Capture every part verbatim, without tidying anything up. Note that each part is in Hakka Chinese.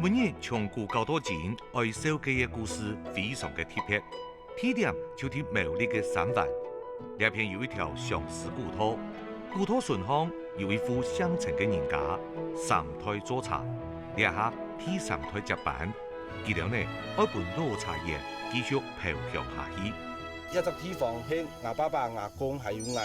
日從古到到今，愛紹介个故事非常个特別，地點就在苗栗个三灣。這片有一條相思古道，古道脣項有一戶姓陳个人家，三代做茶，這下第三代接班，佢兜呢愛分老茶園繼續飄香下去。這隻地方係𠊎爸爸、𠊎公還有𠊎，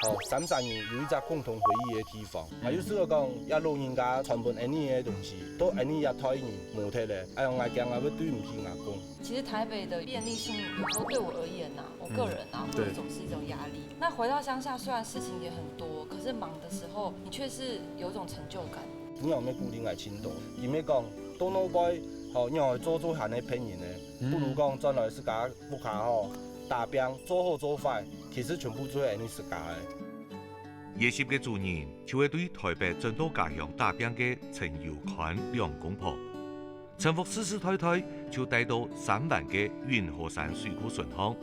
哦，三儕人有一隻共同回憶个地方。𠊎有試過講，這老人家傳分𠊎俚个東西，到𠊎俚這代人無忒咧，哎喲，𠊎驚𠊎會對毋起𠊎公。其實台北的便利性有時候對我而言啊，我個人啊，嗯，對。或者總是一種壓力。那回到鄉下，雖然事情也很多，可是忙的時候，你卻是有一種成就感。 朋友乜鼓勵𠊎盡多，佢乜講，到老背，吼，仰會做做閒个騙人呢？嗯。不如講轉來自家屋下吼，打拚，做好做壞，其實全部就係𠊎俚自家个。這集个主人就係對台北轉到家鄉打拚个陳友寬兩公婆。陳屋世世代代就戴到三灣个雲和山水庫脣項。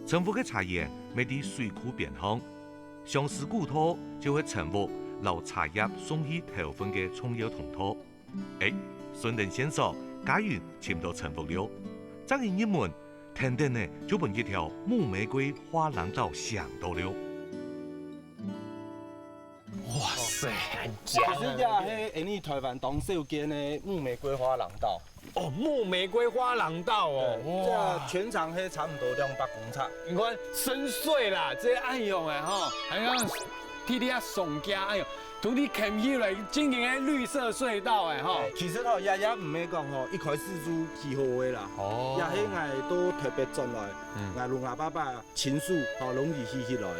陳屋个茶園乜在水庫邊項， 相思古道就係陳屋摎茶葉送去頭份个重要通道。欸，順等線索，佳云尋到陳屋了。正一入門，跈等呢就分一條木玫瑰畫廊道餳到了。哇塞，很強啊！其實這係𠊎俚台灣當少見个木玫瑰畫廊道。 哦，木玫瑰畫廊道哦，對，哇！這全長係差不多兩百公尺。你看，深邃啦，這恁樣个吼，好像弟弟啊，上架，哎喲，同你看起來，真正个綠色隧道哎吼。對，其實吼，也，也毋係講吼，一開始就起好个啦。哦。也係𠊎到台北轉來，嗯。𠊎摎𠊎爸爸 親手，吼，攏佢起起來个。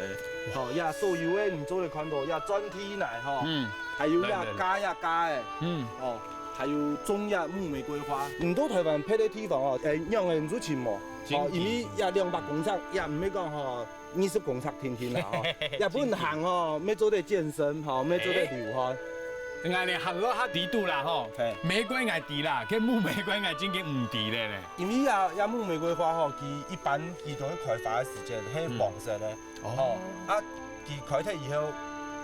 吼，這所有个你做得看到，這磚地泥，吼，嗯。還有這，對，對，對。架，這架个，嗯。哦，還有種這木玫瑰花。你到台灣別个地方哦，欸，仰个你就尋無？真的。哦，因為這兩百公尺，也毋係講吼，二十公尺定定啦，吼。也分行哦，乜做得健身，吼，乜做得流汗。欸。𠊎連行路較知堵啦，吼。嘿。玫瑰𠊎知啦，該木玫瑰𠊎真經毋知咧呢。因為這，這木玫瑰花吼，佢一般佢都係開花个時間係黃色个。嗯。 哦。吼，啊，佢開忒以後，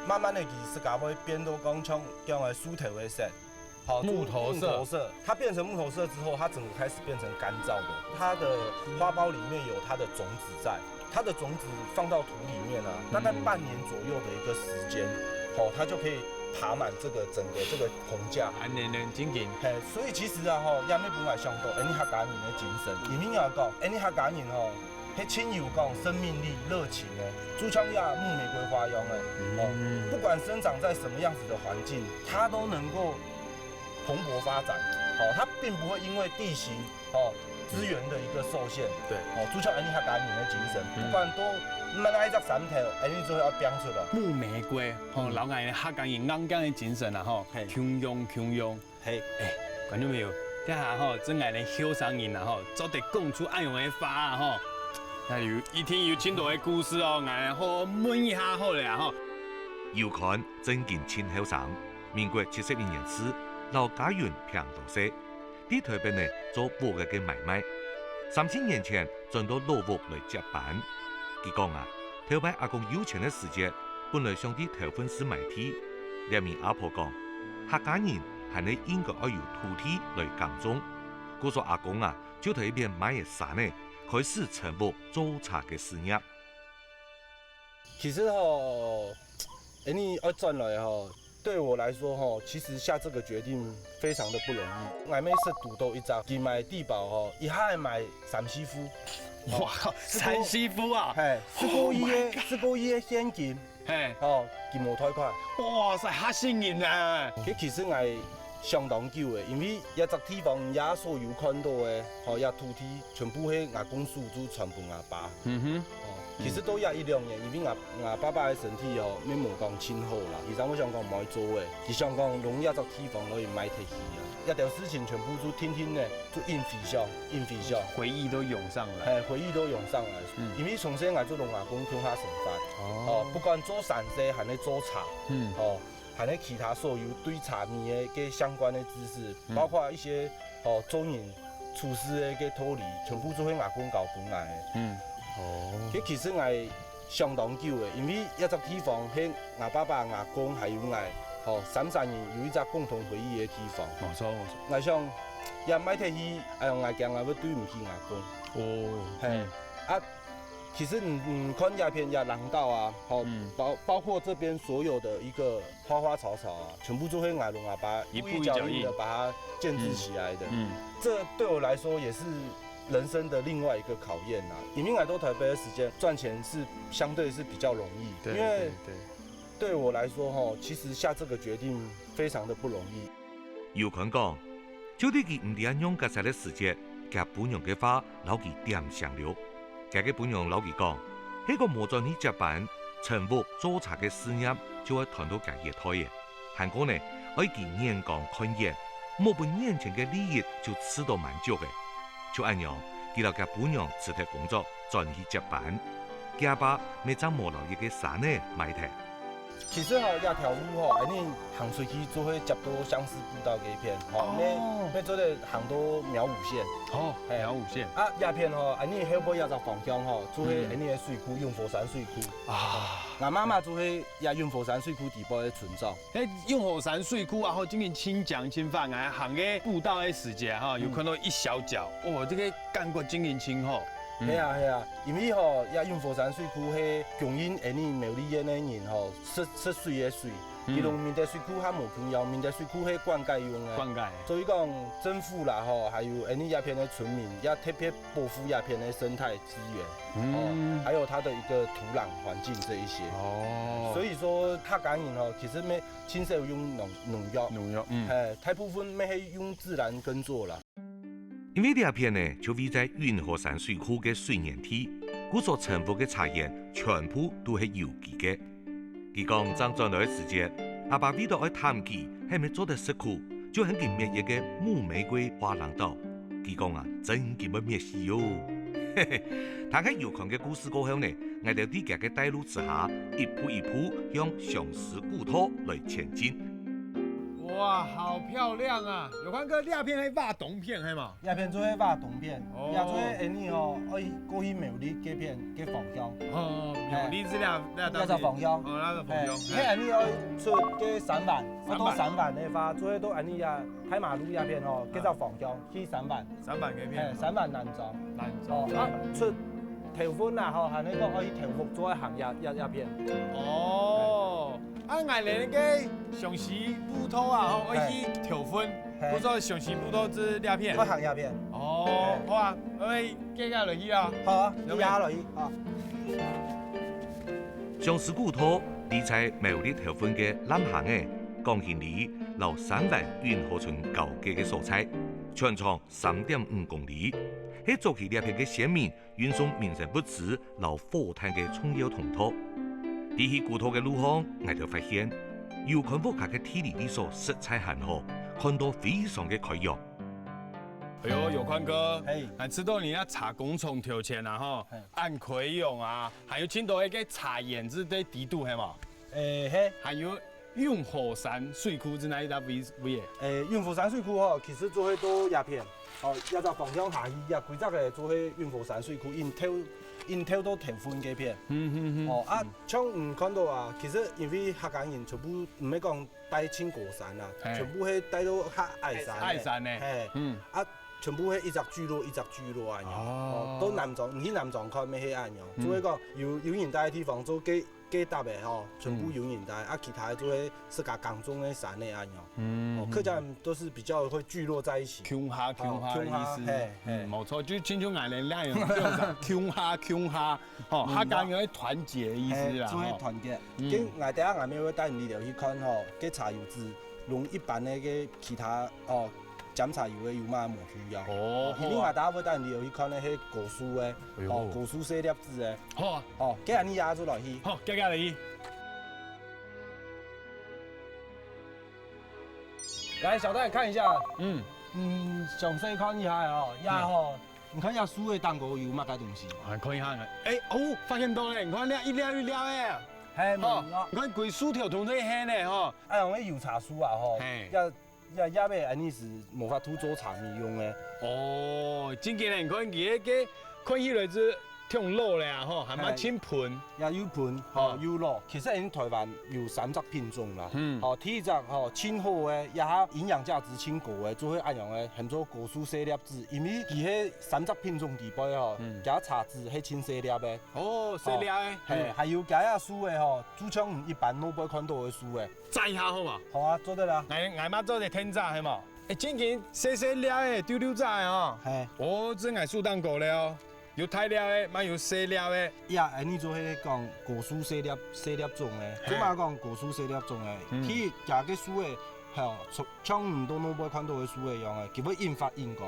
慢慢个佢自家會變到講像，像个樹頭个色，吼，木頭色。木頭色。它變成木頭色之後，它整個開始變成乾燥的。它的花苞裡面有它的種子在，它的種子放到土裡面啊，大概半年左右的一個時間，吼，它就可以爬滿這個整個這個棚架。恁樣呢，真經。嘿，所以其實啊，吼，也乜分𠊎想到，𠊎俚客家人个精神。因為𠊎講，𠊎俚客家人吼， 係盡有講生命力、熱情个，就像這木玫瑰花樣个，哦，嗯。不管生長在什麼樣子的環境，它都能夠蓬勃發展。哦，它並不會因為地形，哦，資源的一個受限。對。哦，就像𠊎俚客家人个精神，嗯。不管到哪一隻山頭，𠊎俚就會愛拚出來。木玫瑰，吼，嗯。摎𠊎俚客家人硬頸个精神啊，吼，嘿。共樣，共樣。 嘿。欸，觀眾朋友，這下吼，正𠊎俚後生人啊吼，做得講出恁樣个話啊吼，該有，一定有盡多个故事哦，𠊎好好問一下好了啊吼。友寬正經盡後生，民國七十一年次，摎家人拚到細，在台北呢做屋仔个買賣。三十年前轉到老屋來接班。佢講啊，頭擺阿公有錢个時節，本來想在頭份市買地，這暝阿婆講， 客家人還係應該愛有土地來耕種。故所阿公啊，就在一片買个山仔，開始陳屋做茶个事業。其實吼，欸，你愛轉來吼，對我來說吼，其實下這個決定非常的不容易。𠊎乜識堵到一隻，佢買地保吼，一下買三四戶。哇靠，三四戶啊！嘿，四個億个，Oh my God。四個億个現金。 嘿。哦，佢無貸款。哇塞，嚇死人啊！其，其實𠊎想當久个，因為這隻地方也所有看到个，吼，這土地全部係𠊎公司就傳分𠊎爸。嗯哼。哦，其實到這一兩年，因為𠊎，𠊎爸爸个身體哦，乜無講盡好啦，佢正會想講毋愛做个，佢想講用這隻地方來賣忒去啊。這條事情全部就定定呢， 就硬飛想，硬飛想。回憶都湧上來。嘿，回憶都湧上來。嗯。因為從細𠊎就摎阿公共下生活。哦。哦，不管做山西還係做茶，嗯。哦，還係其他所有對茶米个，个相關个知識，嗯。包括一些，哦，做人處事个，个道理，全部就係阿公教分𠊎个。嗯。哦。其，其實𠊎 相當久个，因為這隻地方係𠊎爸爸、𠊎公還有𠊎，哦，三儕人有一隻共同回憶个地方。無錯，無錯。𠊎想，也毋愛忒去，哎喲，𠊎驚𠊎會對毋起𠊎公。哦，係，嗯。啊，其實你，你看這片這廊道啊，吼，嗯。包，包括這邊所有的一個花花草草啊，全部都係𠊎摎𠊎爸一步一腳印。一步一腳印的把它建置起來的。嗯。嗯。這對我來說也是人生的另外一個考驗啊，因為𠊎到台北个時間賺錢是相對是比較容易，對，因為對，對。 對我來說吼，其實下這個決定非常的不容易。有寬講，就在佢毋知仰結煞个時節，厥餔娘个話摎佢點醒了。厥个餔娘摎佢講，係講無轉去接班，陳屋做茶个事業就會斷到厥一代了。還過呢，愛佢眼光看遠，莫分眼前个利益就試到滿足了。就恁樣，佢摎厥餔娘辭忒工作，轉去接班。厥爸乜正無摎一個沙仔賣忒。 其實吼，這條路吼，恁樣行出去就會接到相思步道該片，吼，哦。你，你做得行到苗五線。哦，嘿。苗五線。啊，這片吼，恁樣後背這隻方向吼，就係嗯。恁樣个水庫，永和山水庫。啊。𠊎媽媽就係這永和山水庫底背个村長。該永和山水庫啊，吼，真經盡靚盡闊，𠊎行該步道个時節吼，有看到一小角，嗯。哦，這個感覺真經盡好。嗯。係啊，係啊，因為吼，這永和山水庫係供應恁樣苗栗縣个人吼， 食，食水个水。嗯。佢攏明德水庫較無共樣，明德水庫係灌溉用个。灌溉。所以講，政府啦吼，還有𠊎等這片个村民，也特別保護這片个生態資源，嗯。哦，還有它的一個土壤環境這一些。哦。所以說，客家人吼，其實乜盡少用農，農藥。農藥，嗯。嘿，大部分乜係用自然耕作啦。 因為這片呢，就位在永和山水庫个水源地，故所陳屋个茶園全部都係有機个。佢講，正轉來个時節，阿爸為著愛探佢係毋係做得食苦，就喊佢搣一個母玫瑰花郎刀。佢講啊，真經會搣死哦！嘿嘿，聽忒有寬个故事過後呢，𠊎兜在厥个帶路之下，一步一步向相思古道來前進。哇，好漂亮啊！有寬哥，這片係畫東片，係無？ 這片就係畫東片，哦。這就係𠊎等哦，愛過去苗栗該片个方向。哦，苗栗係這，這，這隻方向。哦，這隻方向。嘿，嘿。𠊎等愛出該三灣，三灣。愛到三灣个話，就係到𠊎等這大馬路這片哦，該隻方向，啊。去三灣。三灣該片。嘿，三灣南庄。南庄。哦，啊，出頭份啦，吼，還係講愛去頭份，就愛行這，這，這片。哦。 啊，𠊎等个相思步道啊，吼，嘿。愛去頭份，嘿。故所相思步道係這片。愛行這片。哦，嘿。好啊，𠊎等繼續落去啊。好啊，行，你也落去，好。相思古道，位在苗栗頭份个南坑仔，廣興里摎三灣永和村交界个所在，全長三點五公里，係早期這片个先民 運送民生物資摎火炭个重要通道。在去古道个路項，𠊎兜發現，有寬屋下个地理位所實在還好，看到非常个開揚。哎喲，有寬哥，嘿。𠊎知道你个茶工廠頭前啊，吼，嘿。恁開揚啊，還有盡多个茶園子在底肚，係無？誒，嘿。還有 永和山水庫係哪一隻位，位个？誒，永和山水庫吼，其實就係到這片，吼，這隻方向下去，這幾隻个就係永和山水庫，因透，因透到頭份該片。嗯，嗯，嗯。哦，啊，嗯。像你看到啊，其實因為客家人全部毋係講戴盡高山啊，嘿。全部係戴到較矮山个。矮山个。嘿。嗯。啊，全部係一隻聚落一隻聚落恁樣。哦。哦，到南庄，你去南庄看，乜係恁樣。嗯。就係講有，有人戴个地方，就該 該搭个吼，全部有人戴，嗯。啊，其他个就係自家耕種个山个恁樣。嗯，哦，客家人都是比較會聚落在一起。共下，哦，共下个意思。共下，嘿，嘿。嗯，無錯，就親像𠊎等這樣，共下，共下，吼，嗯，客家人个團結个意思啦，嘿，就係團結。吼。嗯。跟𠊎等下，𠊎等會帶你兜去看吼，該茶油子，同一般个，个其他，哦， 撿茶油个有嘛無共樣。哦，因為𠊎等下會帶你兜去看个係高樹个，哎喲。哦，高樹細粒子个。好啊。哦，該恁樣也做落去。好，行行落去。來，小戴看一下。嗯。嗯，詳細看一下哦，呀吼，嗯。你看一下樹个頂高有麼个東西？啊，看一下呢。哎，哦，發現到了，你看那一粒一粒个。嘿，哦，你看歸樹頭都係呢，吼。哎，𠊎个油茶樹啊，吼，嘿。要 葉葉仔恁樣係無法度做茶米用个。哦，真个呢，你看佢个看起來係忒老了啊，吼，還蠻盡賁。也有賁，吼，哦。有老。其實𫣆台灣有三隻品種啦。嗯。哦，第一隻，吼，盡好个，也下營養價值盡高个，就係恁樣个，喊做高樹細粒子。因為佢係三隻品種底背吼，嗯。佢茶籽係盡細粒个。哦，細粒个。哦，係，嗯。還有佢个樹个吼，就像一般路背看到个樹个。摘一下好無？好啊，做得啦。𠊎，𠊎嘛做隻田摘，係無？欸，正經細細粒个，溜溜仔个吼。係。哦，這𠊎收當高了哦。 有大粒个，嘛有細粒个。呀，恁呢就係講高樹細粒，細粒種个。嘿。做麼講高樹細粒種个？嗯。第一，佢个樹个，吼，像，像你到路背看到个樹个樣个，佢會應發應高。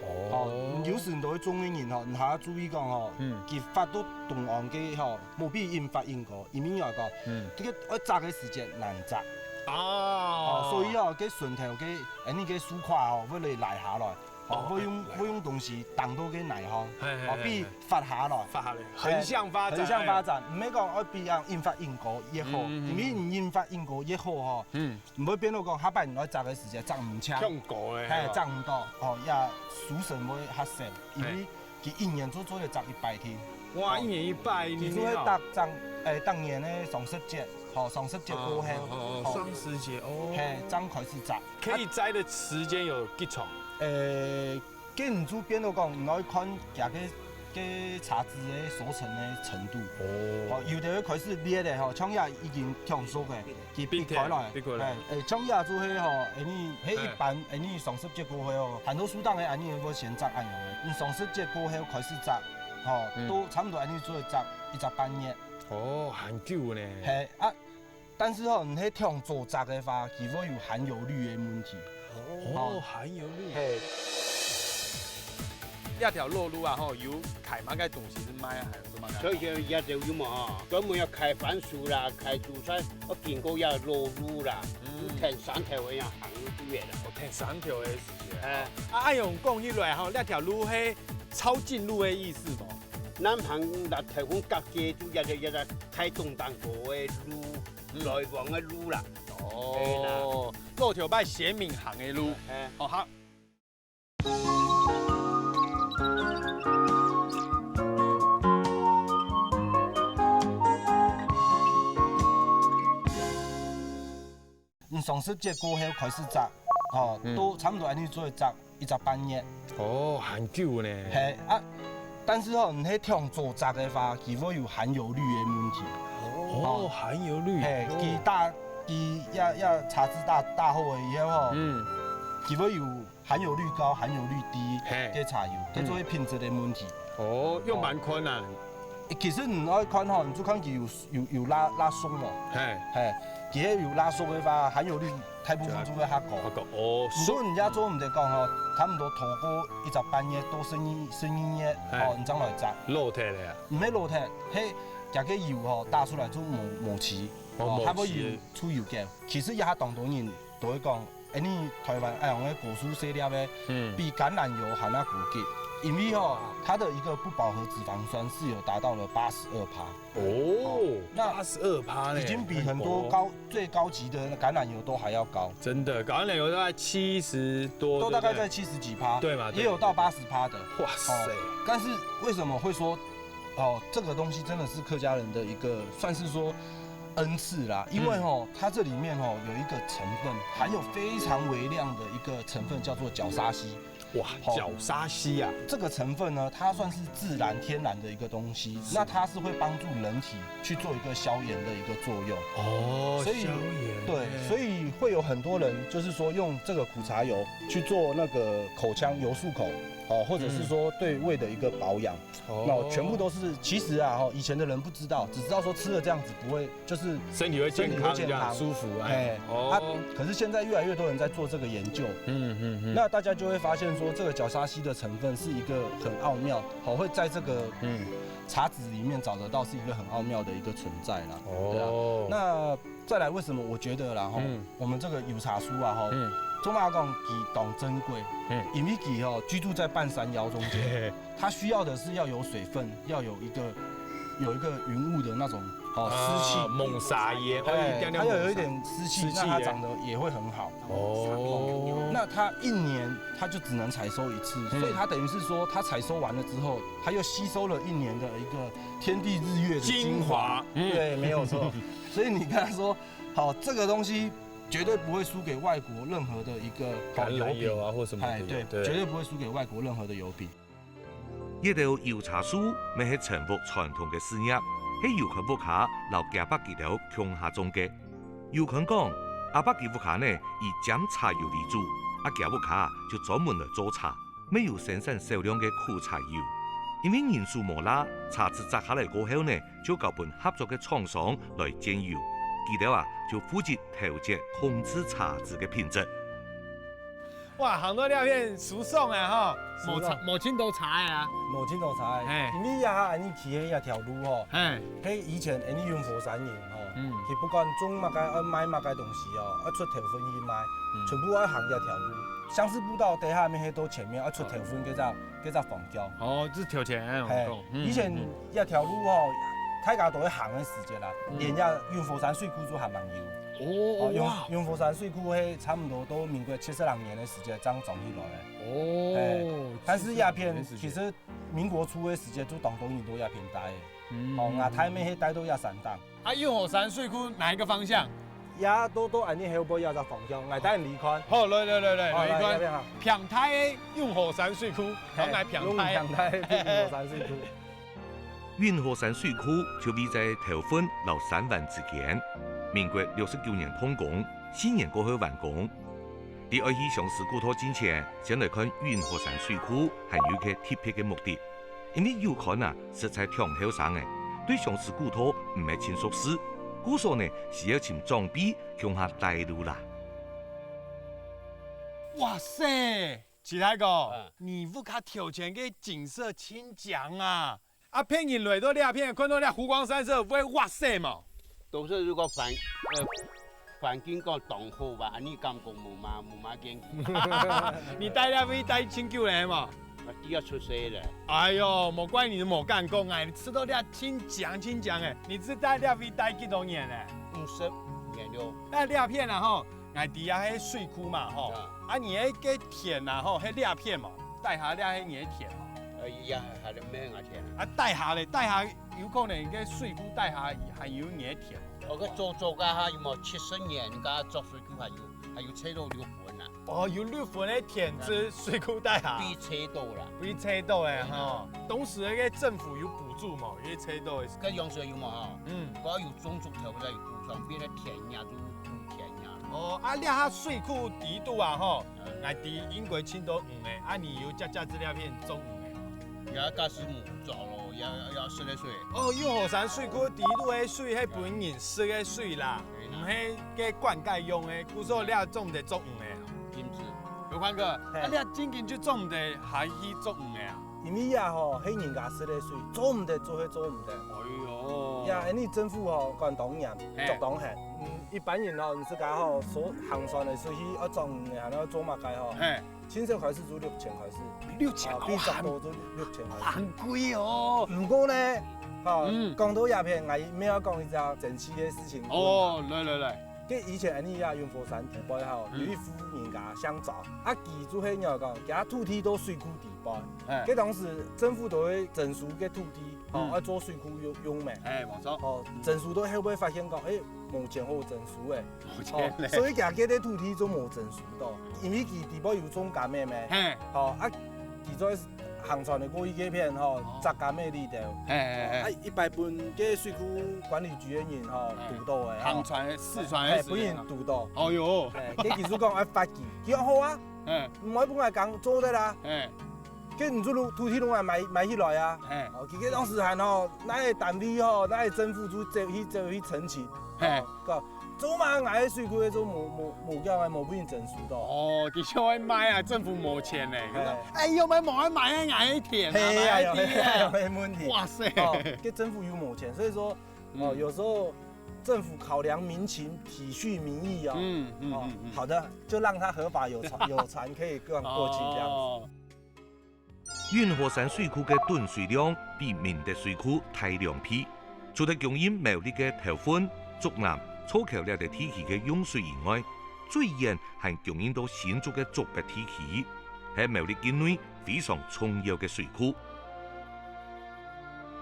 哦。吼，有時你都會種个人吼，你還要注意講吼，嗯。佢發到東岸个吼，無必應發應高，因為仰般講，嗯。這个愛摘个時節難摘。啊。哦，所以哦，該順頭个，恁呢个樹桍哦，會來拉下來。 哦，哦，會用，來。會用東西擋到該泥吼，嘿，嘿，哦，嘿，嘿。分佢發下來。發下來，橫向發展，橫向發展，哎。毋係講愛分佢應發應高越好，嗯，嗯，嗯。因為你應發應高越好吼，嗯。毋會變到講下擺你愛摘个時節摘毋著。忒高了，嘿，嘿。摘毋著，哦，也收成會較少，因為嘿。佢一年就做得摘一擺定。哇，哦。一年一擺，佢就會你，你哦。逐，逐，欸，逐年个雙十節，吼，雙十節過後，哦，哦，哦，吼，雙十節，哦。嘿，正開始摘。 可以摘的時間有幾長？呃，該你就變到講，你愛看佢个，个茶籽个熟成个程度。哦。哦，有个會開始裂个吼，像這已經忒熟个，佢必開來。必開來。哎，哎，像這就係吼，恁呢，該一般，哎。恁呢雙十節過後哦，還多樹頂个恁呢會先摘恁樣个，你雙十節過後開始摘，吼，嗯。都差不多恁呢就會摘一隻半月。哦，還久呢。嘿，啊， 但是吼，你係忒早摘个話，佢會有含油率个問題。哦，哦。含油率。嘿。這條老路啊，吼，有㧡麼个東西係賣啊，還係做麼个？所以這，這就有嘛，吼，專門愛㧡番薯啦，㧡韭菜，愛經過這老路啦，嗯。跈山頭个樣行路个啦。哦，跈山頭个時節。哎。啊，恁樣講起來吼，這條路係抄近路个意思無？南行啦，頭份隔街就一個，一個開動盪過个路。 嗯。來往个路啦。哦，嘿啦。老頭擺先民行个路。嘿。哦，好。你雙十節過後開始摘，吼，嗯。都差不多恁呢做得摘。 一隻半月。哦，還久呢。嘿，啊，但是吼，你係忒早摘个話，佢會有含油率个問題。哦，哦。含油率。嘿，哦。佢打，佢這，這茶籽打，打好个以後吼，嗯。佢會有含油率高、含油率低嘿。个差異，嗯。這就係品質个問題。哦，又蠻困難。哦。 其實你愛看吼，你就看佢有，有，有罅，罅熟無？嘿。嘿，佢係有罅熟个話，含油率大部分就會較高。較高，哦，如果人家做毋得講吼，差不多頭過一隻半月到十二，十二月，嘿。吼，你正來摘。老忒了啊。毋係老忒，係佢个油吼，打出來就無，無齊，哦，哦，無齊。還會有出油个。其實也當多人 都會講，哎，你台灣恁樣个高樹細粒个，嗯。比橄欖油還較高級，因為吼，它的一個不飽和脂肪酸是有達到了八十二趴。哦，哦，那八十二趴呢，已經比很多高，很高。最高級的橄欖油都還要高。真的，橄欖油大概七十多，都大概在七十幾趴，對不對？對嘛，也有到八十趴的。哇塞！哦，但是為什麼會說 哦，這個東西真的是客家人的一個，算是說恩賜啦。因為吼，嗯。它這裡面吼，有一個成分，含有非常微量的一個成分，叫做角鯊烯。哇，哦。角鯊烯啊。這個成分呢，它算是自然天然的一個東西，是。那它是會幫助人體去做一個消炎的一個作用。哦，所以，消炎，對，嘿。所以會有很多人就是說用這個苦茶油去做那個口腔油漱口，哦，或者是說對胃的一個保養。嗯。 哦。那全部都是，其實啊，吼，以前的人不知道，只知道說吃了這樣子不會，就是身體會健康，身體會健康。這樣舒服，哎。哎，哦。啊，可是現在越來越多人在做這個研究。嗯，嗯，嗯。那大家就會發現說，這個角鯊烯的成分是一個很奧妙，吼，會在這個，嗯。茶籽裡面找得到，是一個很奧妙的一個存在啦。哦。對啊。那 再來，為什麼我覺得啦，吼，嗯。我們這個油茶樹啊，吼，嗯。做麼講佢當珍貴？嗯。因為佢吼，居住在半山腰中間，嘿嘿。它需要的是要有水分，要有一個，有一個雲霧的那種哦，湿气。啊，蒙沙耶，哦，哎，一点点它又有一点湿气，蒙沙。湿气耶。那它长得也会很好。哦。那它一年它就只能采收一次，嗯。所以它等于是说，它采收完了之后，它又吸收了一年的一个天地日月的精华。精华，嗯。对，没有错。所以你跟他说，好，这个东西绝对不会输给外国任何的一个，哦，橄榄油啊，油品。或什么的油，哎，对，对。绝对不会输给外国任何的油品。 這兜油茶樹乜係陳屋傳統个事業，係有寬屋下摎厥伯佢兜共下種个。有寬講，阿伯佢屋下呢以煎茶油為主，啊厥屋下就專門來做茶，乜有生產少量个苦茶油。因為人手無罅，茶籽摘下來過後呢，就交分合作个廠商來煎油，佢兜啊就負責調節控制茶籽个品質。 哇，行到這片舒爽啊吼，無茶，舒爽。無盡多茶个啊。無盡多茶个，嘿。因為這下恁樣起个這條路吼，嘿。係以前恁樣運河山人吼，嗯。佢不管種麼个，愛賣麼个東西哦，愛出頭份去賣，嗯。全部愛行這條路。相思步道底下面係到前面，愛出頭份該隻，該隻方向。哦，這頭前个方向。嘿，嗯，以前嗯，嗯。 這條路吼，大家都會行个時節啦，嗯。連這運河山水庫都還吂有。哦，哦，運，哇。運河山水庫係差毋多到民國七十零年个時節正裝起來个。哦，嘿，但是這片七十幾年个時節。其實民國初个時節就當多人到這片戴个。嗯。哦，𠊎大妹係戴到這山頂。啊，運河山水庫哪一個方向？也都，都恁樣後背這隻方向，𠊎帶你去看。好，來，來，來，來，好，來，來，你看，這片哈。平大个運河山水庫，好，嘿，來平大个。用平大个運河山水庫。 運河山水庫就位在頭份摎三灣之間。民國六十九年動工，四年過後完工。你愛去相思古道進前，先來看運河山水庫，還有一個特別个目的。因為有寬啊，實在忒後生个，對相思古道毋係盡熟識，故所呢，需要尋長輩共下帶路啦。哇塞，徐大哥，嗯。你屋下頭前个景色盡靚啊！ 啊，別人來到這片，看到這湖光山色，會哇塞無？都係如果環，呃，環境講當好吧，恁樣感覺無嘛，無嘛驚喜。你戴這位戴盡久了無？啊，佢也出世了。哎喲，莫怪你無敢講啊，你知道這盡靚盡靚欸，你知戴這位戴幾多年了？五十年了。那這片啊吼， 𠊎知啊，係水庫嘛吼。啊。啊，你該个田啊吼，係這片嘛，底下這係你个田嘛。呃，也還，還毋係𠊎田啊。啊，底下咧，底下有可能該水庫底下還有你个田嘛。哦，該做，做該下有無？七十年該做水庫還有，還有差不多六分啊。哦，有六分个田在水庫底下。被吹倒啦。被吹倒咧吼。當時个政府有補助無？有吹倒个。該用水有無吼？嗯。該有種竹頭，該有補上邊个田呀，就，就田呀。 哦，啊，這下水庫底肚啊吼，嗯。𠊎知應該盡多魚仔，啊，你有隻隻在這片種魚仔哦？也假使無做咯，也，也食个水。哦，運河山水庫底肚个水係分人食个水啦，對啦。毋係該灌溉用个，故所這種毋得種魚仔哦。禁止。有看過？嘿。啊，這正經就做毋得下去做魚仔啊？因為這吼，係人家食个水，做毋得做係做毋得。哎喲。呀，恁樣政府吼，管當嚴，嘿。捉當狠。 嗯，一般人哦，你自家吼，所行船个出去，愛裝魚仔，還愛做麼个吼？嘿。盡少開始就六千開始。六千，啊，哦，比十多就六千開始。很貴哦。毋過呢，吼，嗯。講到這片，𠊎也愛講一隻神奇个事情。哦，來，來，來。該以前恁樣啊，運河山底背吼，嗯。有一戶人家姓張，啊，佢就係仰般講，佢土地到水庫底背。嘿。該當時政府都會徵收該土地，吼，嗯。愛做水庫用，用咩？嘿，無錯。吼，嗯。徵收到後尾發現講，欸， 無錢好徵收欸。無錢咧。吼，所以佢該个土地就無徵收到，因為佢底背有種柑仔咩。嘿。吼，啊，佢就行船个過去該片吼，哦。摘柑仔裡頭。嘿，嘿，嘿。啊，一擺分該水庫管理局个人吼，嘿。堵到欸，吼。行船个，四船个時間啊。嘿，分人堵到。哦喲。嘿，該技術講愛罰佢，佢講好啊，嘿。毋愛分𠊎耕做得啦。嘿。 該你就土地攏還買，買起來啊。嘿。哦，佢个當時還吼，該个單位吼，該个政府就走去，走去申請。嘿。哦，講，做麼个𠊎个水庫个做無，無，無叫𠊎無分人徵收到。哦，佢就愛賣啊，政府無錢呢。嘿。哎喲，買無愛買啊，𠊎个田啊，嘿，哎喲，買个田啊。嘿，沒問題。哇塞。哦，該政府有無錢，所以說，哦，嗯。有時候政府考量民情，體恤民意哦。嗯，嗯，哦，嗯，嗯。好的，就讓它合法有船，有船可以這樣過去這樣子。哦。 運河山水庫个囤水量比明德水庫大兩倍。除忒供應苗栗个頭份、竹南、草口這兜地區个用水以外，最遠還供應到新竹个竹北地區，係苗栗境內非常重要个水庫。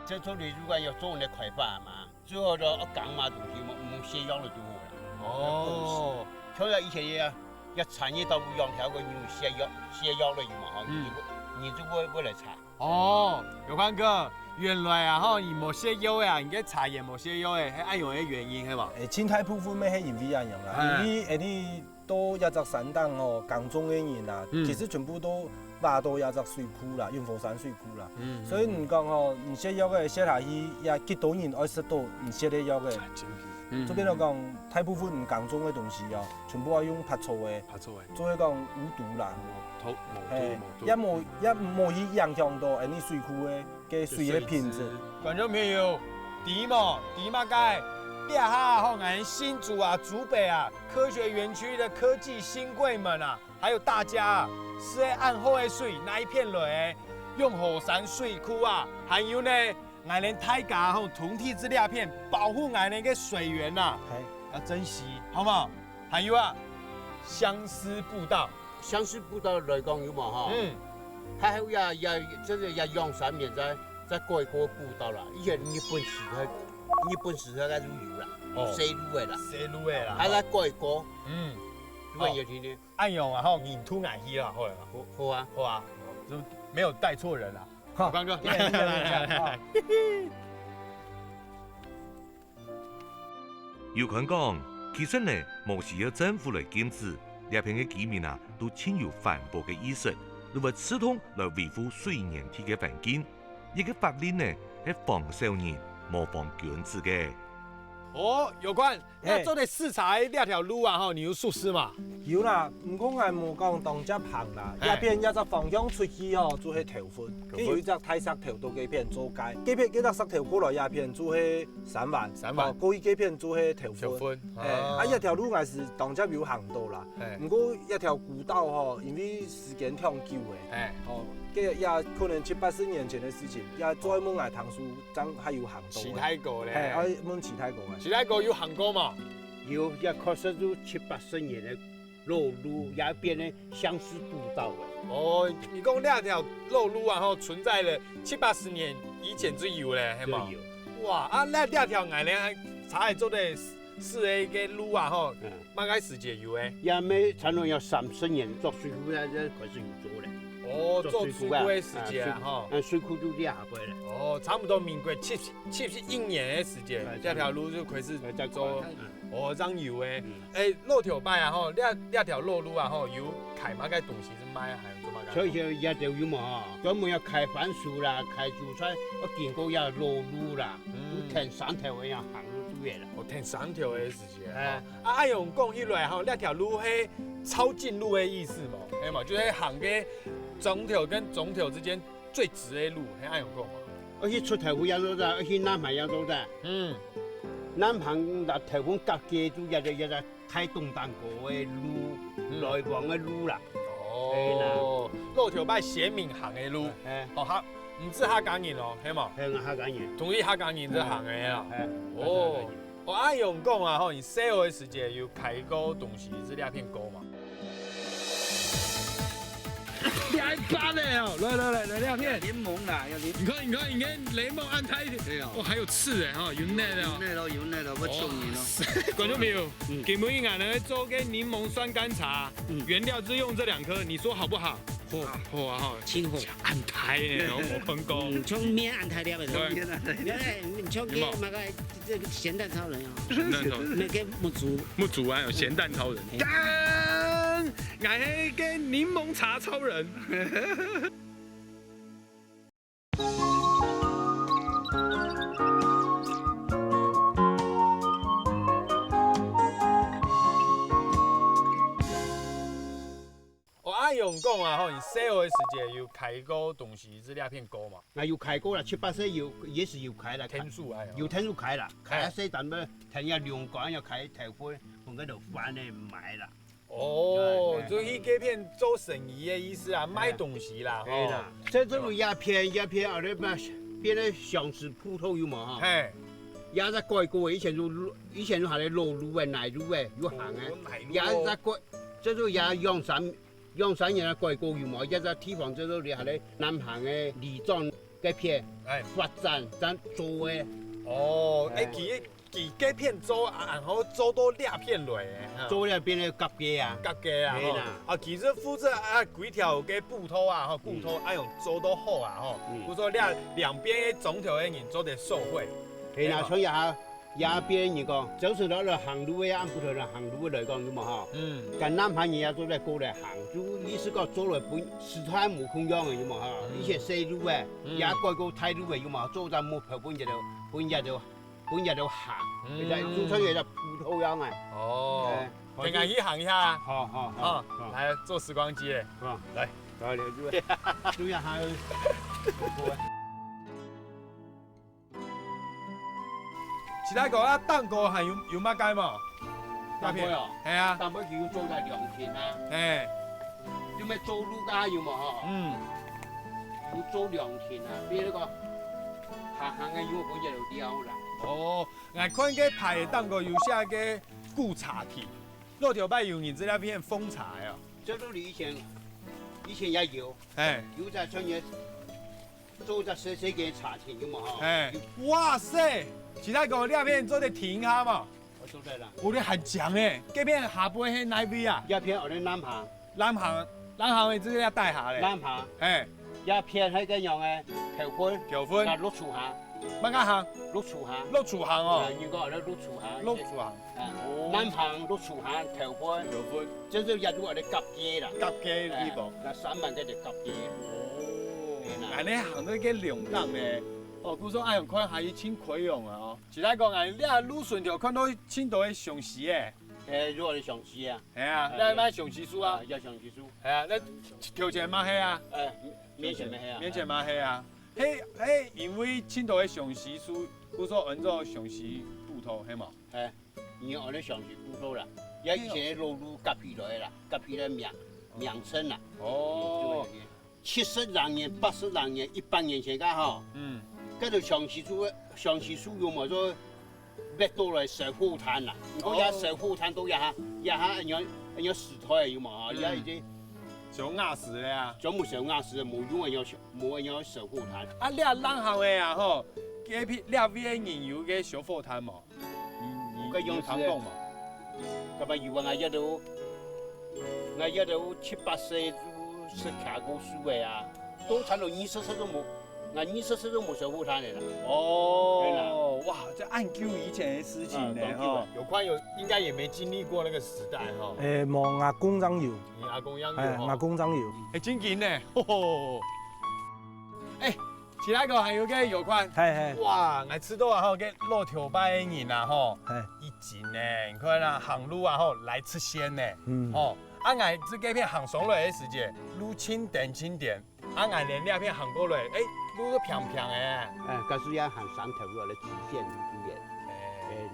這做水族館要做人个開發嘛，最好就要講嘛東西嘛，毋用瀉藥了就好了。哦，像以前也也產業到養條个牛瀉藥，瀉藥了有嘛吼，你就會你就會會來查。 哦，有寬哥，原來啊吼，你無瀉藥个啊，你个茶園無瀉藥个，係恁樣个原因係無？誒，盡大部分乜係因為恁樣啦，因為誒你到一隻山頂吼，耕種个人啊，其實全部都挖到一隻水庫啦，永和山水庫啦。所以你講吼，你瀉藥个瀉下去，也幾多人愛食到你瀉个藥个。就變到講，大部分你耕種个東西哦，全部愛用白醋个。白醋个。 做伙講無毒啦。無毒，無毒，嘿，無毒。也無也無去影響到恁呢水庫个个水个品質。觀眾朋友，知無？知麼个？這下吼，𠊎新竹啊，竹北啊，科學園區的科技新貴門啊，還有大家啊，係恁好个水哪一片來？永和山水庫啊，還有呢， 𠊎等大家吼，同體之力片，保護𠊎等个水源吶，係，要珍惜，好無？還有啊，相思步道，相思步道來講有無吼？嗯，佢後也也真个也用上面再再改過步道啦。以前日本時代，日本時代該就有啦，哦，有細路个啦，細路个啦，還在改過，嗯，日本有天天，恁樣啊吼，你渡𠊎去啦，好了，好，好啊，好啊，就沒有帶錯人啦。 好，光哥。有寬講，其實呢，無需要政府來禁止，這片个居民啊，都盡有環保个意識，都會自動來維護水源地个環境。這个法令呢，係防小人，無防君子个。哦，有寬， 該做得視察這條路啊吼，你有熟識嘛？有啦，毋過𠊎無講當接行啦，這片這隻方向出去吼，就係頭份，佢有一隻大石頭到該片做界，該片該隻石頭過來這片就係三灣，三灣，過去該片就係頭份。頭份，哎，啊這條路𠊎係當接有行到啦，毋過這條古道吼，因為時間忒久誒，哦，該也可能七八十年前个事情，也再問𠊎當初正還有行到。 起大哥咧。嘿，愛問起大哥个。起大哥有行過無？有，也確實有七八十年个老路，也變成相思步道个。哦，你講這條老路啊吼，存在了七八十年以前就有咧，係無？就有。哇，啊該這條𠊎等還查會做得識个路啊吼， 麼个時節有誒？也無差毋多要三十年，做水庫个開始有做咧。哦，做水庫个時節啊吼。嗯，水庫就這下過咧。哦，差毋多民國七七十一年个時節，這條路就開始做。哦，正有誒。誒，老頭擺啊吼，這這條老路啊吼，有開麼个東西係賣，還有做麼个？所以這兜有無吼？專門要開番薯啦，開韭菜，要經過這老路啦，有跈山頭个樣行路就个啦。哦，跈山頭个時 哎，啊恁樣講起來吼，這條路係抄近路个意思無？係無？就係行該庄頭跟庄頭之間最直个路，係恁樣講無？愛去出頭份也做得，愛去南橫也做得。嗯，南橫摎頭份隔界就一個一個大東旦哥个路，來往个路啦。哦，老頭擺先民行个路，哦，客毋止客家人哦，係無？係客家人，同一客家人在行个啊。哦。 哦，恁樣講啊吼，你細个時節有㧡過東西，係這片過無？你還捌咧哦，來來來來，這片。檸檬啦，要檸。你看你看你看，檸檬恁大一點，對哦。哦，還有刺哎哈，有內的哦。有內咯，有內咯，我送你咯。哇塞，觀眾朋友，今晡日𠊎等做个檸檬酸柑茶，原料就用這兩顆，你說好不好？ 好，好啊，好。真好。恁大呢，我無看過。嗯，像面恁大粒个。對。面恁大粒。你看，像該麼个，這個鹹蛋超人哦。鹹蛋超人。那個木竹。木竹啊，有鹹蛋超人。哎。幹！𠊎係個檸檬茶超人。 哦，恁樣講啊吼，你細个時節有㧡過東西，係這片過無？啊，有㧡過啦，七八歲有，也是有㧡啦。𢯭手啊，有𢯭手㧡啦，㧡啊細單位，㧡啊龍骨，愛㧡豆腐，分該兜販仔買啦。哦，就去該片做生意个意思啊，賣東西啦，吼。對啦，這就有一片，一片，啊，那邊，變成相思步道有無哈？嘿。也在改過个，以前有，以前有下个老路个、泥路个，有行个。哦，泥路哦。也在改，這就也兩三，兩三年个改過有無？也在地方，這就你下个南行个里庄該片，哎。發展，咱做个。哦，哎，哎。佢个，佢該片做啊，然後做到這片來个，哈。做這片个隔壁啊。隔壁啊，嘿啦。吼。啊，其實負責啊，幾條个步道啊，吼，步道，嗯。啊，用做到好啊，吼。嗯。故所這兩邊个庄頭个人做得受惠。嘿啦，嘿嘛。所以啊， 也別人講，朝晨頭來行路个，暗晡頭來行路个來講，有無吼？嗯。跟南下人也做得過來行，就意思講做來分時代無共樣个，有無吼？嗯。以前細路个，嗯。也改過大路个，有無？做得目標分一條，分一條，分一條行，嗯。現在就像一條步道樣个。哦。哎，大家去行一下。好，好，好，啊，好。來坐時光機了。好。來。來，來，來。對啊，還有，其他个啊，蛋糕還有，有麼个無？蛋糕哦？係啊。蛋糕佢有做在涼亭啊。嘿。有無做路个有無吼？嗯。有做涼亭啊，比如講，行行个有分一條了啦。哦，𠊎看該牌个蛋糕有寫个古茶亭，老頭擺有人在該片奉茶个哦。這路裡以前，以前也有，嘿。有在穿越 做隻細細个茶亭，有無吼？嘿，哇塞！其他个這片做得停下無？我做得啦。我覺得很強欸，這片下背係哪位啊？這片我的南行。南行，南行的這個要帶下咧。南行。嘿。這片係个樣个，頭份。頭份。該六處行。麼个行？六處行。六處行哦。啊，應該係六處行。六處行。啊，哦。南行、六處行、頭份。頭份。這就也就我的隔壁啦。隔壁个地方。哎，該三萬个就隔壁。哦。哎，那恁呢行到該兩檔呢？ 哦，故所恁樣看還係盡開揚啊哦。其他講啊，這路脣頭看到盡多个相思欸。哎，有个相思啊。係啊，哎，這係麼个相思樹啊？啊，有相思樹。係啊，該頭前麼个啊？哎，面前麼个啊？面前麼个啊？嘿，嘿，因為盡多个相思樹，故所安做相思步道，係無？哎，你安到相思步道啦，也以前个老路隔起來啦，隔起來名，名稱啦。哦。 七十零年、八十零年、一百年前个吼，嗯。該兜相思樹，相思樹有無做，挖倒來燒火炭啦。你看，哦。這燒火炭到這下，這下恁樣，恁樣時代有無？嗯。這已經燒瓦斯了啊。全部燒瓦斯，無用恁樣燒，無恁樣燒火炭。啊，這人行个啊吼，隔壁這位个人有个燒火炭無？ 你，你，該樣子，你有聽講無？該擺有啊，𠊎這兜，𠊎這兜七八歲就識擎過樹个啊，都差不多二十歲都無，𠊎二十歲都無燒火炭个啦。哦，對啦。哇，這恁久以前个事情呢，啊，當久了。吼。有看有，應該也沒經歷過那個時代哈。欸，無，𠊎阿公正有。你阿公正有哈。欸，𠊎阿公正有。欸，真緊呢，吼吼。欸， 其他个還有个有看。嘿，嘿。哇，𠊎知道啊吼，該老頭擺个人啊吼，嘿。以前呢，你看啊，行路啊吼，來直線呢，嗯。吼，啊，𠊎自該片行上來个時節，路盡顛盡顛，啊，𠊎連這片行過來，欸，路都平平个。哎，該時也行山頭路个直線路个。哎。哎，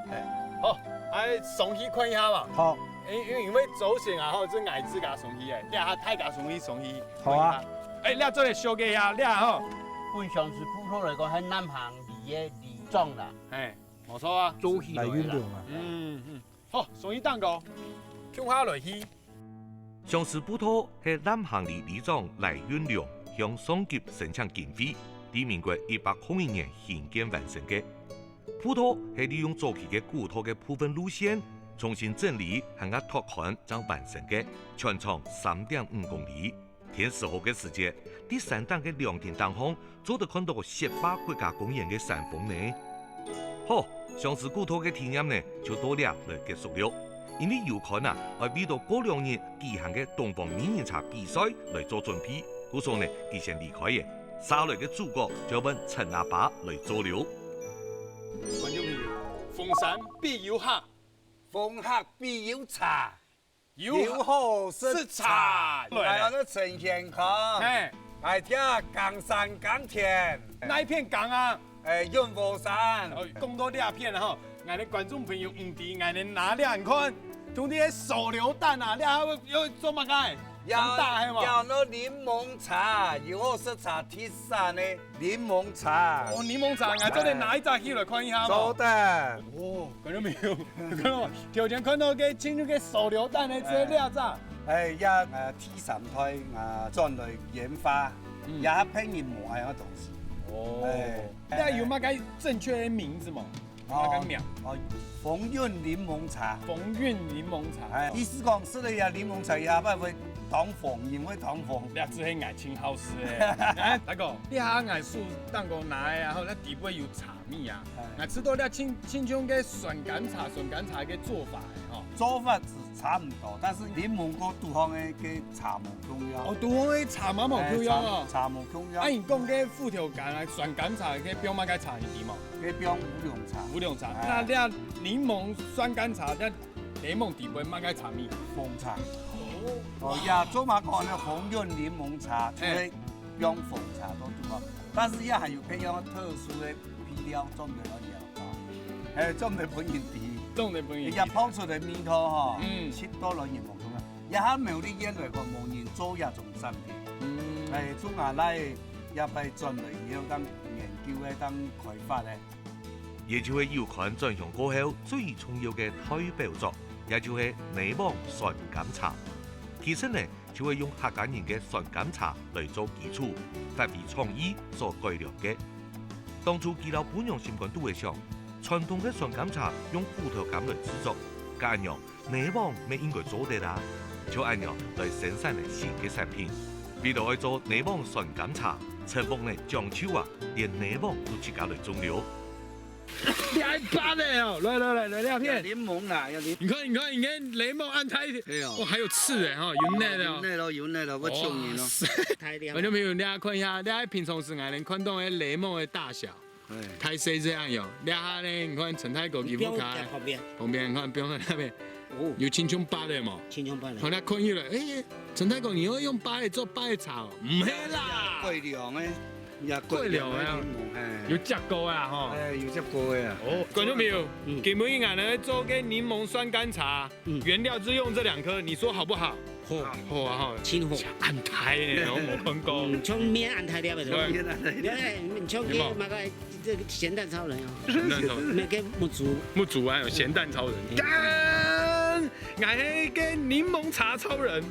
那。哎，好，哎，上去看一下嘛。好。因，因為，因為早先啊吼，係𠊎自家上去个，這下大家上去，上去看一下。好啊。哎，這做得小个呀，這吼。 分相思步道來講，係南行里个里長啦。嘿，無錯啊。做起來啦。來運動啊。嗯，嗯。好，所以蛋糕，共下來去。相思步道係南行里里長賴運良向上級申請經費，在民國一百空一年興建完成个。步道係利用早期个古道个部分路線，重新整理，還較拓寬正完成个，全長三點五公里。 天時好个時節，在山頂个涼亭頂項，做得看到雪霸國家公園个山峰呢。好，相思步道个體驗呢，就到這來結束了。因為遊客啊，愛為到過兩日舉行个東方美人茶比賽來做準備，故所呢，佢先離開了。續來个主角就換陳阿爸來做了。觀眾朋友，逢山必有客，逢客必有茶。 有好食茶。有好食茶。來啊。𠊎係陳顯康。嘿。𠊎在耕山耕田。哪一片耕啊？欸，永和山。哦，講到這片吼，𠊎个觀眾朋友毋知𠊎个哪裡看，同你个手榴彈啊，你還要，要做麼个？長大係無？有，有，有檸檬茶，又好食茶，第三个檸檬茶。哦，檸檬茶，𠊎做得拿一隻起來看一下無？做得。哦，看到沒有？看到無？頭前看到个，進入个手榴彈个這兩隻。哎，也，呃，第三代，呃，轉來研發，嗯。也別人無愛个東西。哦。哎。該有麼个正確个名字無？ 哦，該个名。哦，風韻檸檬茶。風韻檸檬茶。哎，意思講，食了這檸檬茶以後，會當紅，人會當紅。這就係𠊎盡好食个。哎，大哥，這下𠊎手當中拿个啊，吼，該底背有茶米啊。哎。𠊎食到這親，親像个酸甘茶，酸甘茶个做法个吼。做法係差毋多，但是檸檬跟肚項个，个茶無共樣。哦，肚項个茶嘛無共樣哦。哎，茶，茶無共樣。啊，你講个芋頭柑啊，酸甘茶，該放麼个茶入去無？ 該放烏龍茶。烏龍茶。哎。該這檸檬酸甘茶，這檸檬底背麼个茶米？紅茶。哦。哦，也做麼个呢？紅潤檸檬茶，哎。除了用紅茶都做得，但是也還有配用特殊个配料，做毋得亂用啊。哎，做毋得分人知。做毋得分人知。人家泡出來味道吼，嗯。食到亂用無共樣。也還沒有你原來講無人做這種產品。嗯。哎，做下來，也擺轉來以後，當研究个，當開發个。 也就係有款轉向過後最重要个代表作，也就係檸檬酸甘茶。其實呢，就係用客家人个酸甘茶來做基礎，發揮創意所改良个。當初佢摎餔娘心肝肚个想，傳統个酸甘茶用芋頭柑來製作，該恁樣 檸檬乜應該做得啊，就恁樣來生產了新个產品。為了愛做檸檬酸甘茶，陳屋呢講究啊，連檸檬都自家來種了。你還拔的哦，來來來來，這片。有檸檬啦，有檸。你看你看，你看檸檬恁大，哎喲。哇，還有刺哎哈，有net的哦。有net咯，有net咯，我救你咯。哇塞。觀眾朋友，大家看一下，大家平常時還能看到的檸檬的大小。 哎。大細這樣樣，這下呢，你看陳大哥佢屋下，旁邊。旁邊，你看，放在那邊，哦。有青蔥芭的嘛？青蔥芭的。好，那看起來，哎，陳大哥，你要用芭的做芭的茶哦？毋係啦。過涼的，也過涼的。過涼的啊。哎。有食過啊，吼。哎，有食過的啊。哦，觀眾朋友，嗯。今晡日𠊎來做个檸檬酸甘茶， 嗯。原料就用這兩顆，你說好不好？好。好啊，好。真好。恁大呢，我無看過。嗯，像面恁大粒个。對。面恁大粒。對，像該麼个，這個鹹蛋超人啊。鹹蛋超人。那個木竹。木竹啊，有鹹蛋超人。嗯。幹！𠊎係個檸檬茶超人。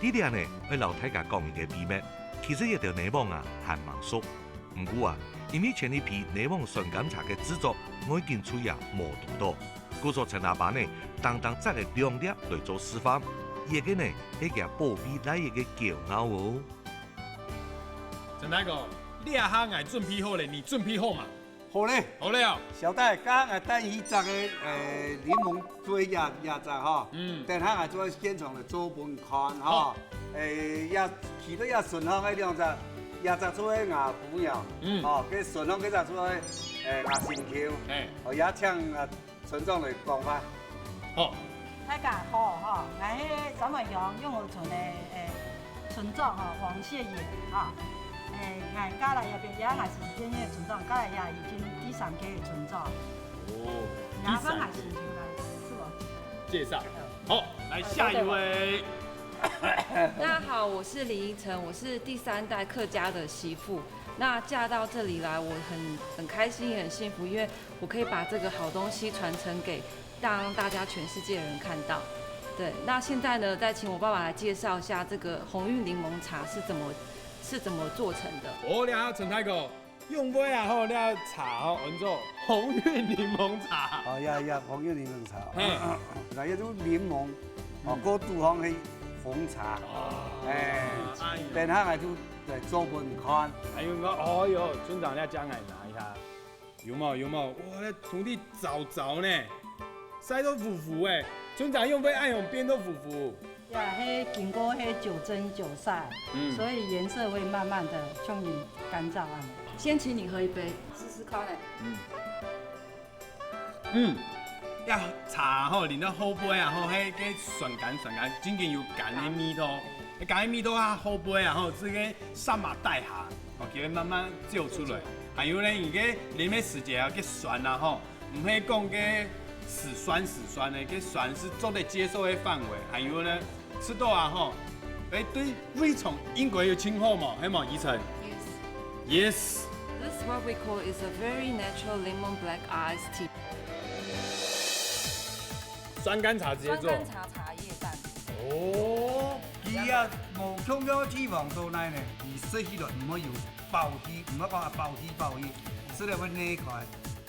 這裡呢，愛摎大家講一個秘密，其實這條檸檬啊，還吂熟。 毋過啊，因為前一批檸檬酸甘茶个製作，外景出也無堵到，故所陳阿爸呢，單單摘个兩粒來做示範，這個呢，係佢寶貝倈仔个驕傲哦。陳大哥，這下𠊎準備好了，你準備好嗎？好咧。好咧哦。小戴，剛剛𠊎帶你摘个，呃，檸檬 做這，這隻吼，嗯。等下𠊎做現場來做分你看吼。好。誒，這，其實這順風个兩隻，這隻做个𠊎餔娘，嗯。吼，該順風該隻做个，誒，𠊎心臼。哎。哦，也請，呃，村長來講話。好。大家好吼，𠊎係三灣鄉永和村个，誒， 村長吼，黃謝野吼。誒，𠊎加來這片，也𠊎係今日村長，加來也已經第三屆个村長。哦，麻煩𠊎先出來自我介紹。介紹。好，來下一位。大家好，我是李依晨，我是第三代客家的媳婦。那嫁到這裡來，我很，很開心，也很幸福，因為我可以把這個好東西傳承給 讓大家全世界人看到。對，那現在呢，再請我爸爸來介紹一下這個鴻運檸檬茶是怎麼，是怎麼做成的。哦，這下陳大哥，用杯啊吼，這茶吼，安做鴻運檸檬茶。哦，呀，呀，鴻運檸檬茶。嗯。那也就檸檬，哦，嗯。過肚項个紅茶。哦。哎，哎喲。等下來就來做分你看。哎喲，我，哎喲，村長，你將來拿一下。 有無？有無？哇，該土地燥燥呢，曬到烏烏誒。村長用杯愛用變到烏烏。呀，係經過係九蒸九曬，嗯。所以顏色會慢慢的像你乾燥恁樣。先請你喝一杯，試試看誒。嗯。嗯，呀，茶吼，啉到後背啊，吼，該个酸甘酸甘，真正有甘个味道。該甘个味道啊，後背啊，吼，這个沙馬帶下。 哦，佢會慢慢走出來。還有呢，你个啉个時節啊，个酸啊吼，毋係講个食酸食酸个，該酸係做得接受个範圍，還有呢，食到啊吼，會對胃腸應該有盡好無？係無，怡晨 Yes. ？Yes， This is what we call is a very natural lemon black iced tea. 酸甘茶直接做。酸甘茶茶叶蛋。哦，佢啊，無共樣个地方到哪呢？佢食起來毋會有飽氣，毋會講啊飽氣飽氣，食了會膩開，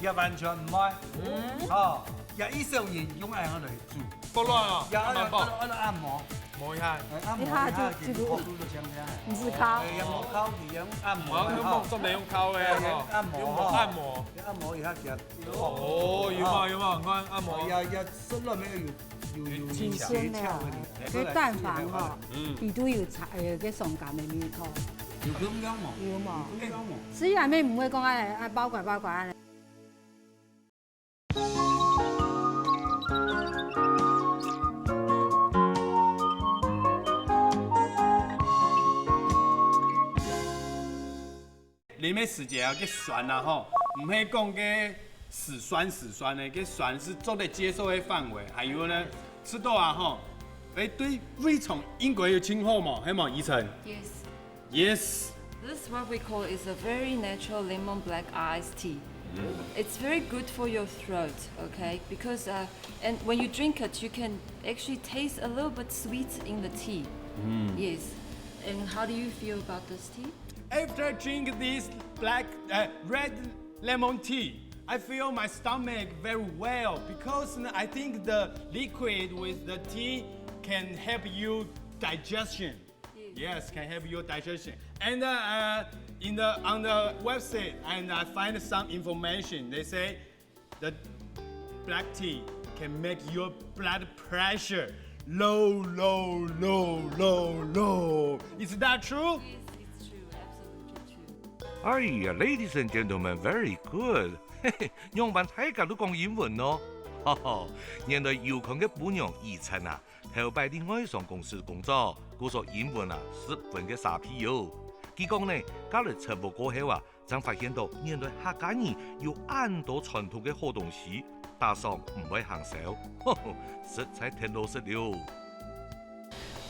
也完全毋會。吼，也一小人用恁樣來煮，不亂哦，也按蠻棒。按按摩，摸一下，按摩一下，一下就其實角度就像這樣。毋係烤。哎，也無烤，佢用按摩我要用吼摸，做得用烤个哎吼，按摩用摸吼按摩。按摩一下佢。哦，有嘛有嘛，你看按摩。也也食落尾有有有有新鮮的啊有這蛋黃吼，嗯，佢都有茶，呃，个酸甘个味道，有共樣無？有無？有共樣無？所以內面毋會講哎哎包管包管。啉个時節啊，該酸啊吼，毋係講該死酸死酸个，該酸係做得接受个範圍。還有呢，食到啊吼，哎，對胃腸應該有盡好無？係無，怡晨 Yes. ？Yes。 This is what we call is a very natural lemon black iced tea. It's very good for your throat, okay? Because uh, and when you drink it, you can actually taste a little bit sweet in the tea. Yes. And how do you feel about this tea? After drink this black uh, red lemon tea, I feel my stomach very well because I think the liquid with the tea can help you digestion. Yes, can help your digestion. And uh, in the on the website, and I find some information. They say the black tea can make your blood pressure low, low, low, low, low. Is that true? Yes, it's true, absolutely true. 哎呀，ladies and gentlemen, very good！嘿嘿，仰般大家都講英文呢？哈哈，原來有空个餔娘怡晨啊，頭擺在外商公司工作，故所英文啊十分个沙鼻喲。佢講呢，嫁來陳屋過後啊，正發現到原來客家人有恁多傳統个好東西，打爽毋會行燒，呵呵，實在忒老實了。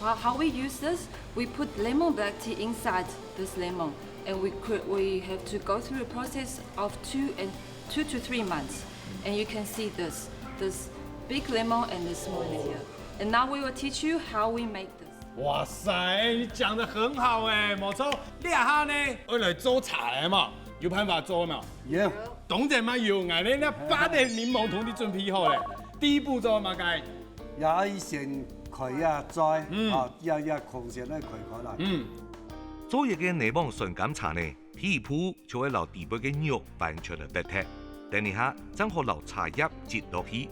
Well, how we use this? We put lemon black tea inside this lemon, and we cre- we have to go through a process of two and two to three months, and you can see this this big lemon and this small lemon. And now we will teach you how we make this. 哇塞，你講得很好哎，無錯。這下呢，愛來做茶了嘛，有辦法做嘛？有，當然嘛有，𠊎等那八个檸檬桶都準備好了。第一步做麼个？也愛先開啊嘴，嗯啊，也也空先愛開開來。嗯，做一个奶黃酸甘茶呢，第一步就會摎底背个肉完全來剝忒，等一下正好摎茶葉擠落去。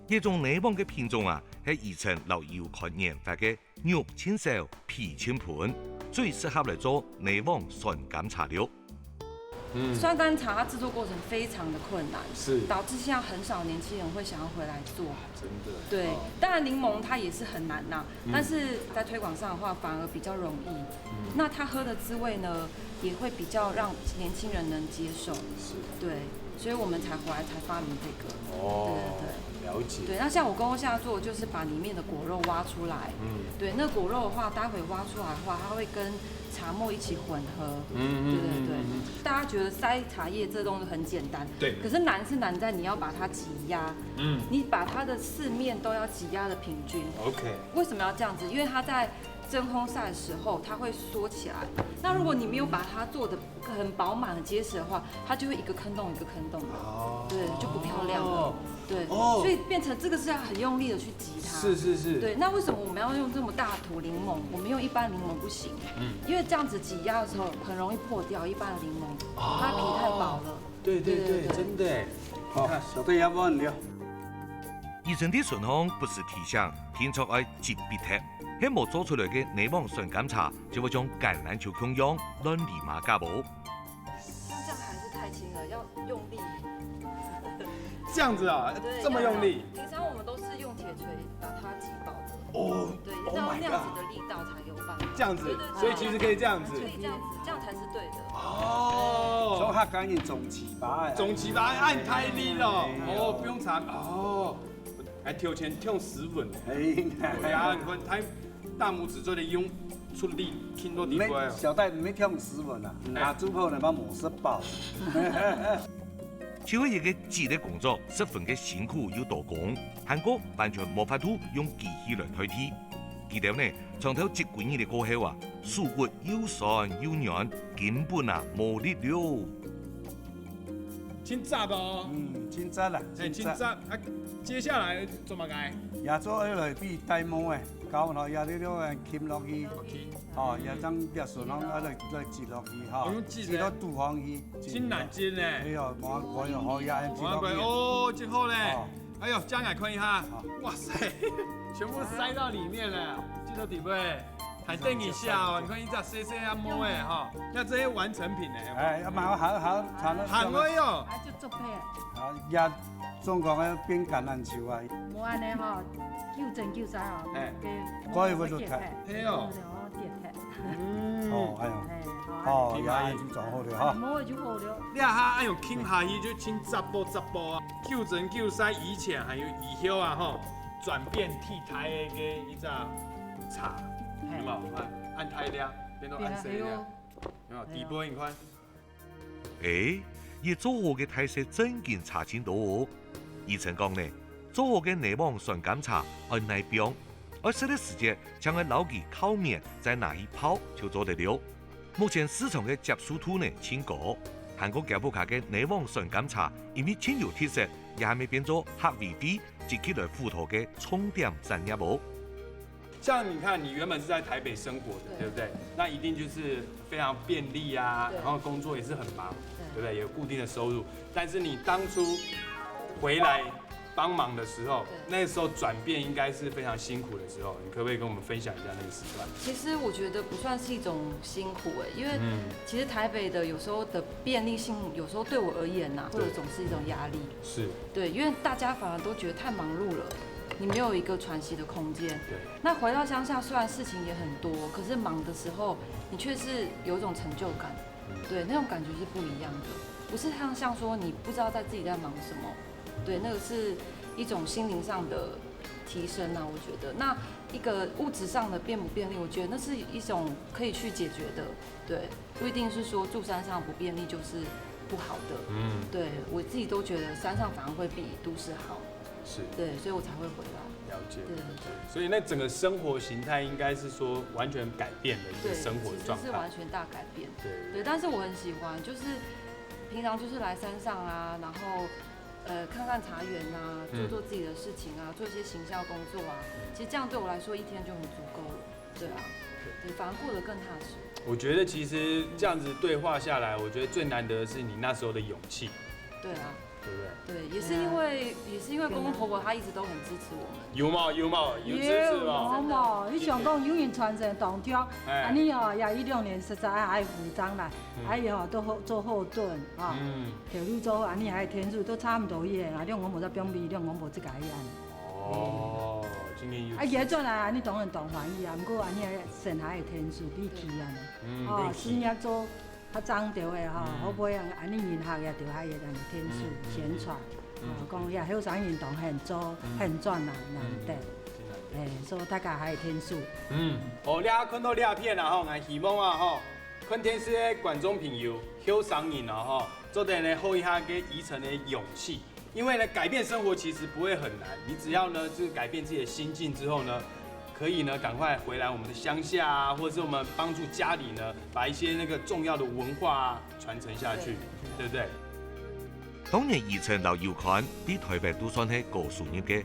這種奶黃个品種啊，係怡晨摎友寬研發个肉盡少、皮盡賁，最適合來做奶黃酸甘茶了。酸甘茶它製作過程非常的困難，是導致現在很少年輕人會想要回來做。真的。對，哦當然檸檬它也是很難吶、但是在推廣上的話反而比較容易。那它喝的滋味呢，也會比較讓年輕人能接受。是。对，所以我们才回来才发明这个。哦对对对。了解。对，那像我公公现在做的就是把里面的果肉挖出来。嗯对，那果肉的话，待会挖出来的话，它会跟茶末一起混合。嗯对对对。大家觉得筛茶叶这东西很简单，对可是难是难在你要把它挤压，嗯你把它的四面都要挤压的平均。 ，OK，为什么要这样子？因为它在真空晒的时候，它会缩起来。那如果你没有把它做的很饱满、很结实的话，它就会一个坑洞一个坑洞的，哦对，就不漂亮了。对，哦所以变成这个是要很用力的去挤它。是是是，对，那为什么我们要用这么大桶柠檬？我们用一般柠檬不行，嗯因为这样子挤压的时候很容易破掉。一般的柠檬，它皮太薄了。对对对，对对对真的耶。好，小弟也问了。怡晨在唇項不時提醒，定著愛擠逼忒，係無做出來个奶黃酸甘茶就會像橄欖球共樣亂哩麻嘎無。那这样还是太轻了，要用力。这样子啊对，，这么用力。平常我们都是用铁锤把它挤薄的。哦对， Oh 要 my 那样子 god，的力道才有办法。这样子对对，对所以其实可以这样子可。以这样子，这样才是对的。哦，客家人種粢粑个。種粢粑恁大力哦，哎喲。哦，毋使錢哦，還抽籤中十分。哎，對啊，你看他大拇指做得用出力，輕到底不會哦。毋免，小弟毋免中十分啊，哎。拿珠炮能把我食飽。就係一個粢个工作，十分个辛苦又多工，還過完全無法度用機器來代替。佢兜呢，長透粢幾日个過後啊，手骨又痠又軟，根本啊無力了。真扎哦。嗯，真扎啦，哎，真扎。真扎。啊，接下來做麼个？也做愛來比帶毛个，搞好也了了，撳落去。OK。哦，也將這順項啊來，來擠落去哈，哦，用擠个。擠到肚項去，擠。真難擠呢。哎喲，無，無，好，也按擠落去。無，哦，真好呢。哦。哎喲，這樣來看一下。好。哇塞，全部塞到裡面了，擠到底部。 還等一下哦，你看一隻細細个毛仔哈，那這些完成品呢？哎，蠻好，好，好，好了。行了喲。啊，就做配。啊，也總講个變橄欖球啊。無按呢吼，糾正糾正吼，哎。該會不會太？係哦。哦，跌忒。嗯。哦，哎喲。哎，好啊。哦，也已經做好了哈。無就好了。你看它，哎喲，撳下去就輕扎啵扎啵啊，糾正糾正以前還有以後啊，吼。 轉變替代个一隻茶，嘿。有無？你看，恁大粒，變到恁細粒，對啊，哎喲。有無？底部你看。欸，這做好个大細真經差盡多哦。以前講呢，做好个奶黃酸柑茶愛耐放，愛食个時節，淨愛摎佢烤綿，再拿去泡就做得了。 目前市場个接受度呢盡高，還過佢屋下个奶黃酸柑茶，因為盡有特色，也還會變做客委會積極來輔導个重點產業哦。像你看，你原本是在台北生活的，對。對不對？那一定就是非常便利啊，對。然後工作也是很忙，對。對不對？有固定的收入，但是你當初回來 幫忙的時候，對。那時候轉變應該是非常辛苦的時候，你可不可以跟我們分享一下那個時段？其實我覺得不算是一種辛苦欸，因為嗯。其實台北的有時候的便利性，有時候對我而言吶，對。或者總是一種壓力。是。對，因為大家反而都覺得太忙碌了，你沒有一個喘息的空間。對。那回到鄉下，雖然事情也很多，可是忙的時候，你卻是有一種成就感。嗯。對，那種感覺是不一樣的，不是像，像說你不知道在自己在忙什麼， 對，那個是一種心靈上的提升啊，我覺得。那一個物質上的便不便利，我覺得那是一種可以去解決的。對，不一定是說住山上不便利就是不好的。嗯。對，我自己都覺得山上反而會比都市好。是。對，所以我才會回來。了解，對，對，對。了解。所以那整個生活形態應該是說完全改變了一個對，生活狀態。其實是完全大改變。對，對，對。對，但是我很喜歡，就是平常就是來山上啊，然後 呃，看看茶園啊，嗯。做做自己的事情啊，做一些行銷工作啊，其實這樣對我來說一天就很足夠了。對啊，對。對，反而過得更踏實。我覺得其實這樣子對話下來，我覺得最難得的是你那時候的勇氣。對啊。對不對？對，也是因為，嗯。也是因為公公婆婆他一直都很支持我們。有無？有無？有支持無？有，有，有，你想講有人傳承當中，哎。啊，你哦，也一兩年實在愛負擔啦，嗯。哎喲，都好，做後盾啊。嗯。 頭路做好，恁呢還係天數都差毋多去个，啊，兩公婆才放忒，兩公婆自家去恁呢。哦，真个有。啊，佢轉來恁呢當然當歡喜啊，毋過恁呢還省下个天數，比起恁呢。嗯，哦，比起。事業做較長條个吼，嗯。好尾恁呢人客也著還有恁呢天數，嗯，嗯，宣傳，嗯。哦，講也後生人當肯做，嗯。肯賺啊，難得。嗯，真難得。哎，所以大家還有天數。嗯，哦，這下看到這片啊吼，𠊎希望啊吼，看電視个觀眾朋友，後生人啊吼， 做得呢，學一下該怡辰个勇氣。因為呢，改變生活其實不會很難，你只要呢，就是改變自己的心境之後呢，可以呢，趕快回來我們的鄉下啊，或者是我們幫助家裡呢，把一些那個重要的文化啊傳承下去，對。對不對？當年怡辰摎佑寬在台北都算係高收入个，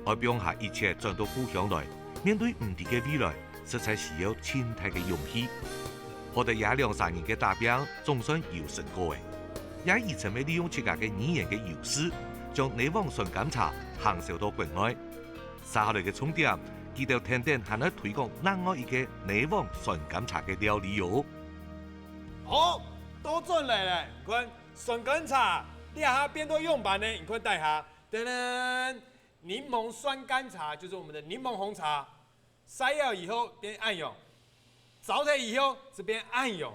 愛放下一切轉到故鄉來，面對毋知个未來， 實在需要盡大个勇氣。好得這兩儕人个打拚總算有成果了。這怡辰乜利用自家个語言个優勢，將奶黃酸柑茶行銷到國外。續下來个重點，佢兜跈等還愛推廣另外一個奶黃酸柑茶个料理哦。好，倒轉來了，你看酸柑茶，這下變到仰般呢？你看底下，噔噔，檸檬酸柑茶就是我們的檸檬紅茶。 曬了以後變恁樣，燥忒以後就變恁樣了。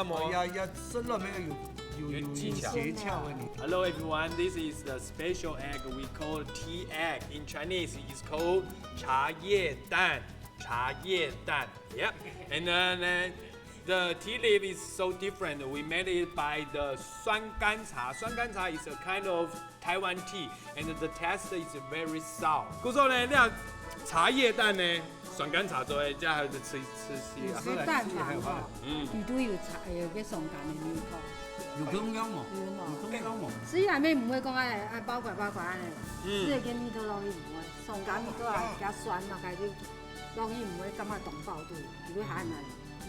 啊無。哦，也，也食落去有，有，有有技巧。诀窍个呢。Hello everyone, this is the special egg we call tea egg. In Chinese, it's called 茶叶蛋。茶叶蛋。Yep. And then uh, the tea leaf is so different. We made it by the 酸甘茶。酸甘茶 is a kind of Taiwan tea, and the taste is very sour. 故所呢，你看茶叶蛋呢，酸甘茶做的，这还有吃吃吃啊。有些蛋黄吼，嗯，里肚有茶，有个酸甘的味道。有共樣無？有無？有共樣無？所以內面毋會講哎，哎，包括包括哎，嗯，這个味道落去毋會，酸甘味道啊，比較酸嘛，該就落去毋會感覺當飽肚，就會還蠻，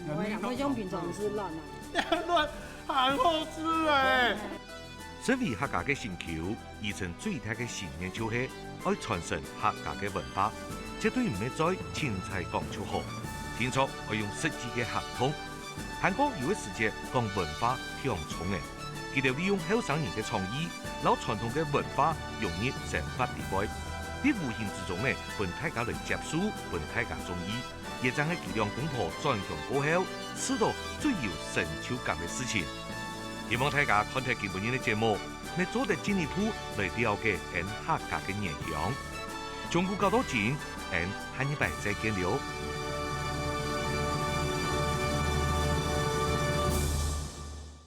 毋會，毋會像平常時亂啊。亂，很好吃哎。 身為客家个心臼，怡蓁最大个心願就係愛傳承客家个文化，絕對毋係嘴前講就好，定著愛用實際个行動。還過有个時節講文化暢通个，佢兜利用後生人个創意，摎傳統个文化融入生活裡背，在無形之中呢，分大家來接受，分大家中意。 也正係佢兩公婆轉鄉過後，試著最有成就感个事情。希望大家看忒今晡日个節目，乜做得進一步來了解𫣆客家个原鄉。從古到今，𫣆下二擺再見了。